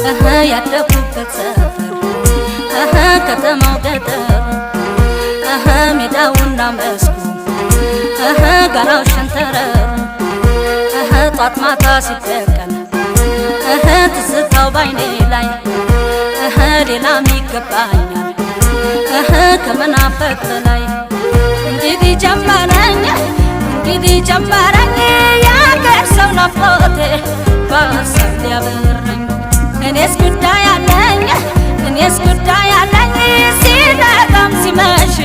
እህ ያደኩበት ሰፈር እህ ከተማው ገጠሩ እህ ሜዳውና መስኩ እህ ጋራው ሸንተረሩ እህ ጧት ማታ ሲደቀን እህ ትዝታው ባይኔ ላይ እህ ሌላም ይገባኛል እህ ከመናፈቅ በላይ። እንግዲህ ጀመረኝ፣ እንግዲህ ጀመረኝ የአገር ሰው ናፍቆቴ በሀሳብ ሊያበረኝ። እኔስ ጉዳይ አለኝ፣ እኔስ ጉዳይ አለኝ ሲነጋም ሲመሽ